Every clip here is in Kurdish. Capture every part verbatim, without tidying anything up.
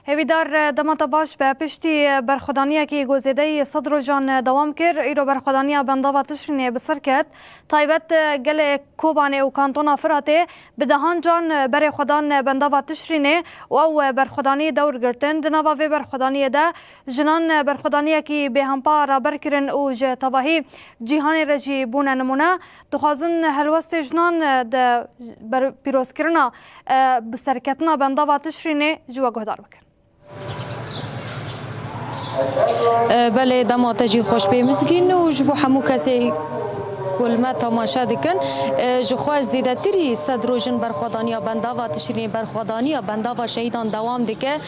Hêvîdar, dema te baş be. Piştî berxwedaniyekî ku zêdeyî sed rojan dewam kir, îro berxwedaniya bendava Tişrînê bi ser ket. Taybet gelê Kobanê û Kantona Firatê bi dehan can berê xwe dan bendava Tişrînê û ew berxwedanî dewr girtin. Di nava vê berxwedaniyê de jinan berxwedaniyekî bêhempa raber kirin û ji tevahî cîhanê re jî bûne nimûne. Dixwazin helwestê jinan di ber-, pîrozkirina, e, bi serketina bendava Tişrînê ji we guhdar bikin. E, belê, dema te jî xweş bê Mizgîn û ji bo hemû kesê ku li me temaşe dikin. E, ji xwe zêdetirî sed rojin berxwedaniya bendava Tişrînê, berxwedaniya bendava şehîdan dewam dike.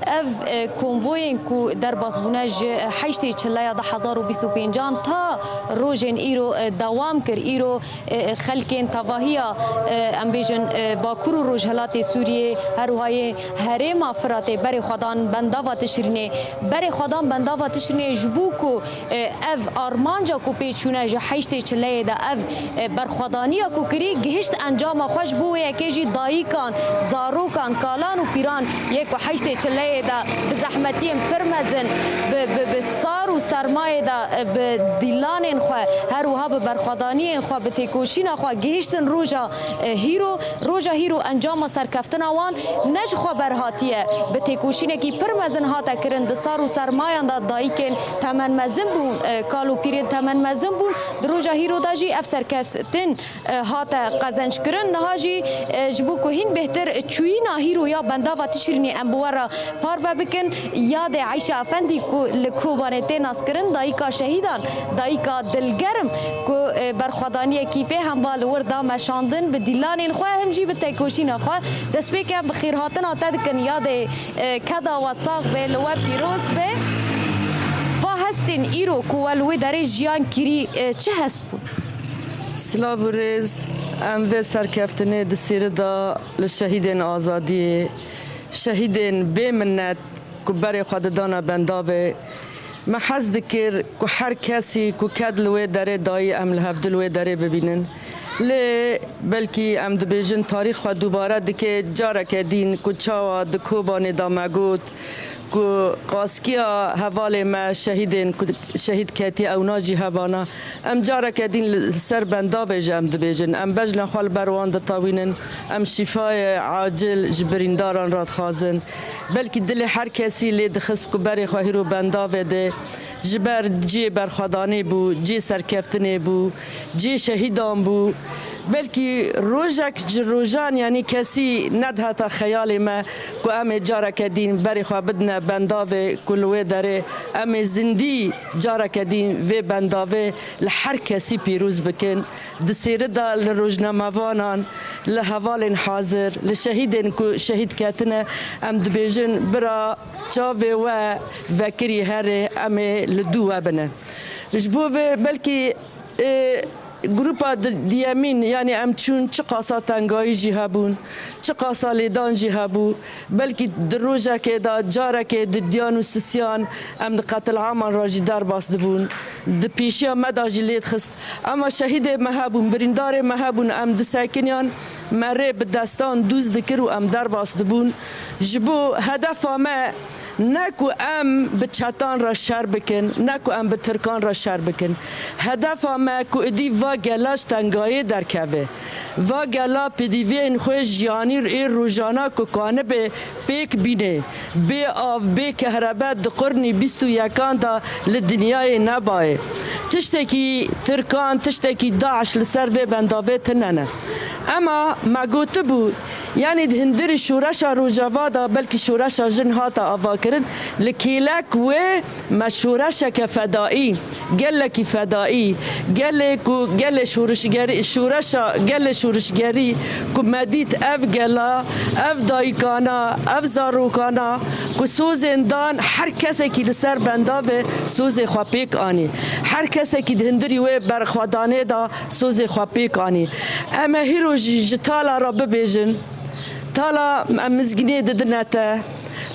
Ev, e, konvoyên ku derbas bûne ji heştê çileya du hezar û bîst û pêncan ta rojên îro, e, dewam kir. Îro, e, e, xelkên tevahiya, e, em bêjin, e, Bakur û Rojhilatê Sûriyê, her wiha yê herêma Firatê berê xwe dan bendava Tişrînê. Berê xwe dan bendava Tişrînê ji bo ku, e, ev armanca ku pê çûne ji heştê çileyê de ev, e, berxwedaniya ku kirî gihişt encama xwe, ji bo wê yekê jî dayikan, zarokan, kalan û pîran yê ku heştê çileyê de bi zehmetiyên pir mezin, bi, bi, bi sar û sermayê de, e, bi dîlanên xwe, her wiha bi berxwedaniyên xwe, bi têkoşîna xwe gihiştin roja, e, hîro. Roja hîro encama serkeftina wan ne ji xwe berhatiye. Bi têkoşînekî pir mezin hate kirin. Di sar û sermayan de dayikên temenmezin bûn, e, kal û pîrên temenmezin bûn. Di roja hîro de jî ev serkeftin, e, hate qezenckirin. Niha jî, e, ji bo ku hîn bêhtir çûyîna hîro ya bendava Tişrînê em bi we re parve bikin, yadê Eyşe Efendî ku li Kobanê tê naskirin, dayika şehîdan, dayika dilgerm ku, e, berxwedaniyekî pê hemba li wir da meşandin, bi dîlanên xwe him jî bi têkoşîna xwe. Destpêke bi xêrhatina te dikin, yadê, e, keda we sax be, li we pîroz be. Va hestên îro ku we li wê derê jiyan kirî, e, çi hest bûn? Silav û rêz, em vê serkeftinê di Sêrida li şehîdên azadiyê, şehîdên bê minnet ku berê xwe didana bendavê, me hez dikir ku her kesî ku ked li wê derê dayî, em li hevdil wê derê bibînin. Lê belkî em dibêjin tarîx xwe dubare dike, careke dîn ku çawa di Kobanê de me got, ku qaskiya hevalê me şehîdên ku şehîd ketiye ew najî hebana. Em careke dîn li ser bendavê jî em dibêjin. Em bejna xwe li ber wan ditewînin. Em şîfayê acil ji birîndaran re dixwazin. Belkî dilê her kesî lê dixist ku berê xwe hîro bendavê de ji ber cihê berxwedanê bû, cihê serkeftinê bû, cihê şehîdan bû. Belkî rojek ji rojan, yanî kesî nediheta xeyalê me ku em ê careke dîn berê xwe bidine bendavê ku li wê derê em ê zindî careke dîn vê bendavê li her kesî pîroz bikin. Di Sêrida li rojnamevanan, li hevalên hazir, li şehîdên ku şehîd ketine, em dibêjin, bira çavê we vekirî herê, em ê li dû we bine. Ji bo vê belkî, e, grupa di-, diyemîn, yanî em çûn, çiqasa tengayî jî hebûn, çiqasa lêdan jî hebû, belkî di rojekê de carekê di diyan û sisiyan em di qetilaman re jî derbas dibûn, di pêşiya me de jî lê dixist. Ema şehîdê me hebûn, birîndarê me hebûn, em disekiniyan, me rê bi destan dûz dikir û em derbas dibûn. Ji bo hedefa me ne ku em bi çetan re şer bikin, ne ku em bi tirkan re şer bikin. Hedefa me ku êdî va gela ji tengayê derkeve. Va gela pêdiviyên xwe jiyanî ê rojana ku kanibe pêk bîne, bê av, bê kehrebe di qirnî bîst û yekan de li dinyayê nebaye. Tiştekî tirkan, tiştekî DAIŞ li ser vê bendavê tune ne. Ema me gotibû, yanî di hundirî şoreşa Rojava de belkî şoreşa jin hate avakirin, li kêlek wê me şoreşeke fedaî, gelekî fedaî, gelê ku gelê şorişgerî, şoreşa gelê şorişgerî ku me dît ev gela, ev dayikana, ev zarokana ku sozên dan, her kesekî li ser bendavê sozê xwe pêk anî. Her kesekî di hundirî wê berxwedanê de sozê xwe pêk anî. Em ê hîro jî ji tala re bibêjin. Tala, em mizgînê didine te.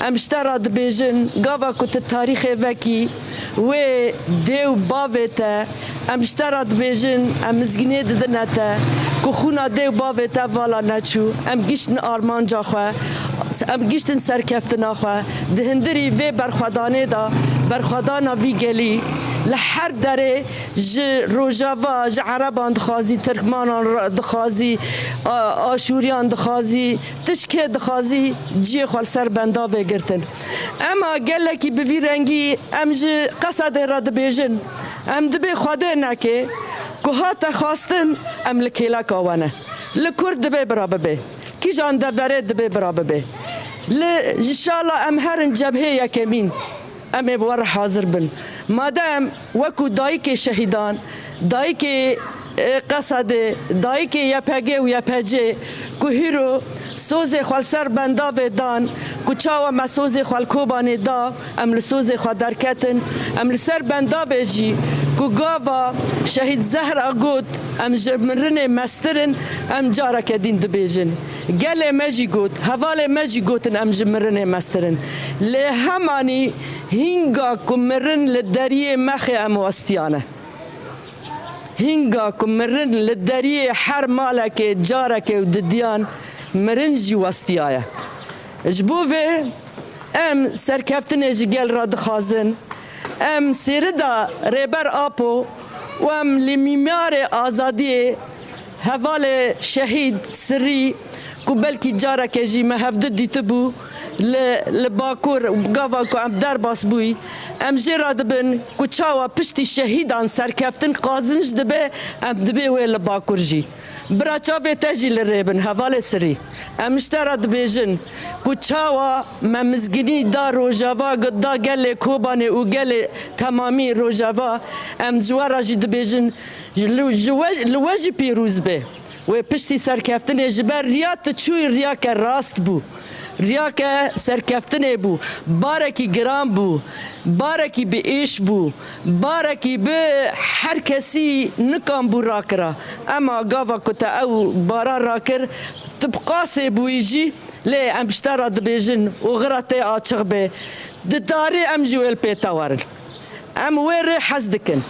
Em ji te re dibêjin, gava ku tu tarîxê vekî wê dê û bavê te, em ji te re dibêjin, em mizgînê didine te, ku xûna dê û bavê te vala neçû, em giştin armanca xwe. Em giştin serkeftina xwe. Di hindirî vê berxwedanê de, berxwedana vî gelî li her derê ji Rojava, ji Ereban dixwazî, Tirkmanan ra-, dixwazî, a-, Aşûriyan dixwazî, tişkê dixwazî ciyê xwe li ser bendavê girtin. Ema gelekî bi vî rengî em ji Qesedê re dibêjin, em dibê Xwedê neke ku hate xwestin, em li kêleka we ne. Li Kurd dibê bira bibe. Kîjan deverê dibê bira bibe. Li, înşallah em herin cebhê yekemîn. Em ê bi we re hazir bin. Madem wekû dayikê şehîdan, dayikê, e, Qesedê, dayikê Y P G û Y P C ku hîro sozê xwe li ser bendavê dan, ku çawa me sozê xwe li Kobanê da, em li sozê xwe derketin, em li ser bendavê jî ku gava şehîd Zehra got, em ji mirinê mestir in, em careke dîn dibêjin. Gelê me jî got, hevalê me jî gotin, em ji mirinê mestir in. Lê hemanî hînga ku mirin li deriyê mexê em westiyane. Hînga ku mirin li deriyê her malekê careke û didiyan mirin jî westiyaye. Ji bo vê em serkeftinê ji gel re dixwazin. Em sêrida Rêber Apo û em li mîmarê azadiyê hevalê şehîd Sirrî ku belkî careke jî me hevdi dîtibû li, li Bakur, gava ku em derbas bûyî, em jê re dibin ku çawa piştî şehîdan serkeftin qazinc dibe, em dibê wê li Bakur jî. Bira çavê te jî li rê bin, hevalê Sirî. Em ji te re dibêjin ku çawa me mizgînî da Rojava, da gelê Kobanê û gelê temamî Rojava, em ji we re jî dibêjin, ji, li, ji we, li we jî pîroz be. Wê piştî serkeftinê ji ber riya tu çûyî riyake rast bû. Riyake serkeftinê bû. Barekî giran bû. Barekî bi êş bû. Barekî bi her kesî nikan bû rakira. Ema gava ku te ew bara rakir, tu bi qasê bûyî jî, lê em ji te re dibêjin û xira te açiq be. Di tarî em jî wê li pê te werin. Em wê rê hez dikin.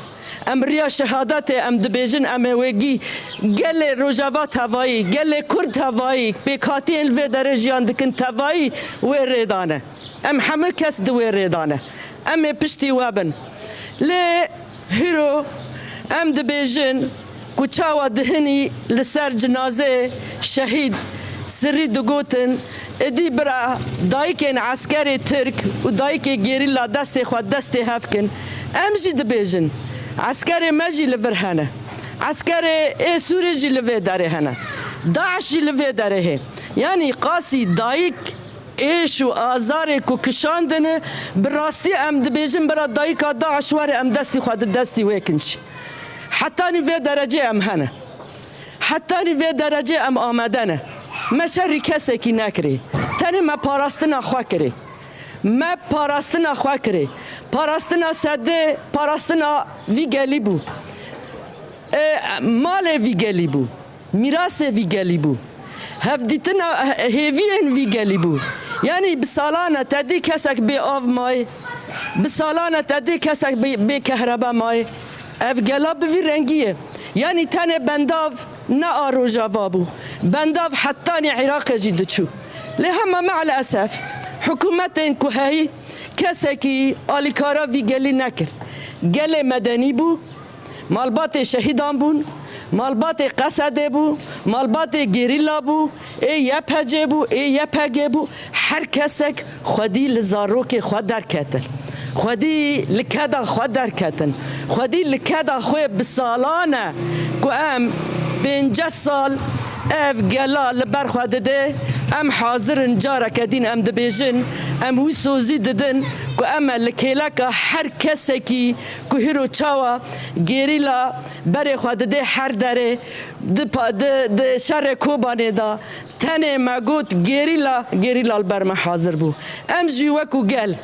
Em riya şehadetê em dibêjin, em ê wê gî gelê Rojava tevayî, gelê Kurd tevayî, pêkhatiyên li vê derê jiyan dikin tevayî wê rê dane. Em hemû kes di wê rê dane. Em ê piştî we bin. Lê hîro em dibêjin, ku çawa dihinî li ser cinazeyê şehîd Sirrî digotin, êdî bira dayikên eskerê Tirk û dayikê gerîla destê xwe destê hev kin. Em jî dibêjin, eskerê me jî li vir hene. Eskerê ê Sûrê jî li vê derê hene. DAIŞ jî li vê derê hê. Yanî qasî dayik êş û azarê ku kişandine, bi rastî em dibêjin, bira dayika DAIŞ were, em destî xwe di destî wê kin jî. Hetanî vê derecê em hene. Hetanî vê derecê em amade ne. Me şerî kesekî nekirê. Tenê me parastina xwe kirê. Me parastina xwe kirê. Parastina sedê, parastina vî gelî bû. E, malê vî gelî bû. Mîrasê vî gelî bû. Hevdîtina hêviyên vî gelî bû. Yanî bi salan e te dî kesek bê av mayê. Bi salan e te dî kesek bê, bê kehrebe mayê. Ev gela bi vî rengî ye. Yanî tenê bendav ne a Rojava bû. Bendav hetanî Iraqê jî diçû. Lê hema meelesef hikûmetên ku heyî kesekî alîkara vî gelî nekir. Gelê medenî bû. Malbatê şehîdan bûn, malbatê Qesedê bû, malbatê gerîla bû, ê Y P C bû, ê Y P G bû, her kesek xwedî li zarokê xwe derketin. Xwedî li keda xwe derketin. Xwedî li keda xwe bi salan e ku em pênceh sal ev gela li ber xwe dide. Em hazir in, careke dîn em dibêjin, em wî sozî didin ku em e li kêleka her kesekî ku hîro çawa gerîla berê xwe didê her derê, di pa-, di, di şerê Kobanê de tenê me got gerîla, gerîla li ber me hazir bû. Em jî wekû gel,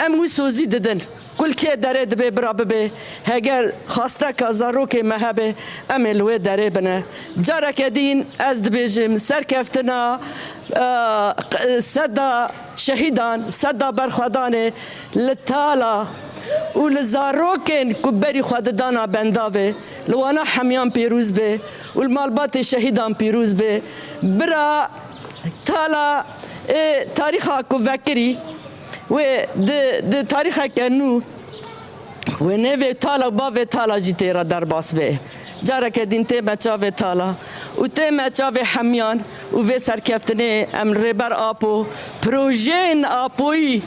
em wî sozî didin. Ku li kê derê dibê bira bibe, heger xwasteka zarokê me hebe, em ê li wê derê bine. Careke dîn ez dibêjim, serkeftina, e, seda şehîdan, seda berxwedanê li tala û li zarokên ku berî xwe didana bendavê, li wana hemiyan pîroz be û li malbatê şehîdan pîroz be. Bira tala Ê tarîxa ku vekirî, wê di, di tarîxeke nû, wê nêvê Tala û bavê Tala jî tê re derbas bê. Careke din tê me çavê Tala û tê me çavê hemiyan û vê serkeftinê em Rêber Apo, projeyên Apoyî,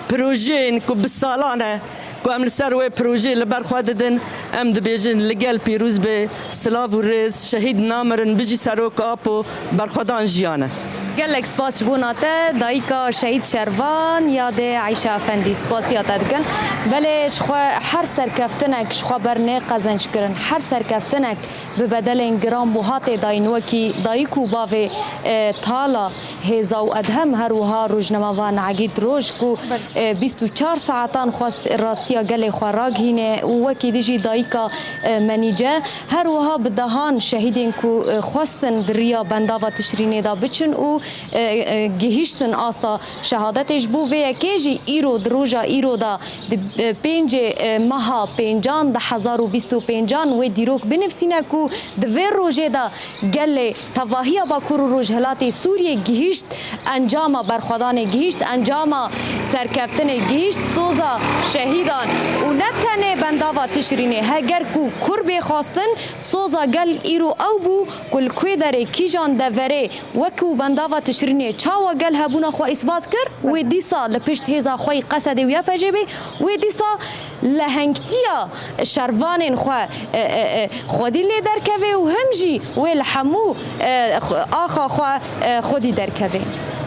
projeyên ku bi salan e, ku em li ser wê projeyê li ber xwe didin, em dibêjin li gel pîroz be, silav û rêz, şehîd namirin, bijî Serok Apo, berxwedan jiyan e. Gelek spas ji bona te, dayika Şehîd Şervan, yadê Eyşe Efendî, spasiya te dikin. Belê ji xwe her serkeftinek ji xwe ber nê qezenc kirin. Her serkeftinek bi bedelên giran bû hatê dayîn, wekî dayik û bavê, e, Tala, Hêza û Edhem, her wiha rojnamevan Egîd Roj ku, e, bîst û çar saetan xwest rastiya gelê xwe ragihîne û wekî dijî dayika, e, Menîce, her wiha bi dehan şehîdên ku, e, xwestin di riya bendava Tişrînê de biçin û, e, e, gihîştin asta şehadetê. Ji bo vê yekê jî îro, di roja îro de, di, e, pêncê, e, meha pêncan, du hezar û bîst û pêncan wê dîrok binivîsîne ku di vê rojê de gelê tevahiya Bakur û Rojhilatê Sûriyê gihîşt encama berxwedanê, gihîşt encama serkeftinê, gihîşt soza şehîdan û ne tenê bendava Tişrînê. Heger ku kur bê xwestin, soza gel îro ew bû ku li kwê derê, kîjan deverê, wekî bendava Tişrînê çawa gel hebûna xwe îsbat kir, wê dîsa li pişt hêza xwe yî Qesedê û Y P G bê, wê dîsa lehengtiya şervanên xwe, e, e, e, xwedî lê derkeve û him jî wê li hemû, e, xwe, axa xwe, e, xwedî derkeve.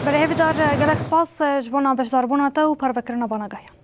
Belê hêvîdar, e, gelek spas, e, ji bona beşdarbûna te û parvekirina banagahiyan.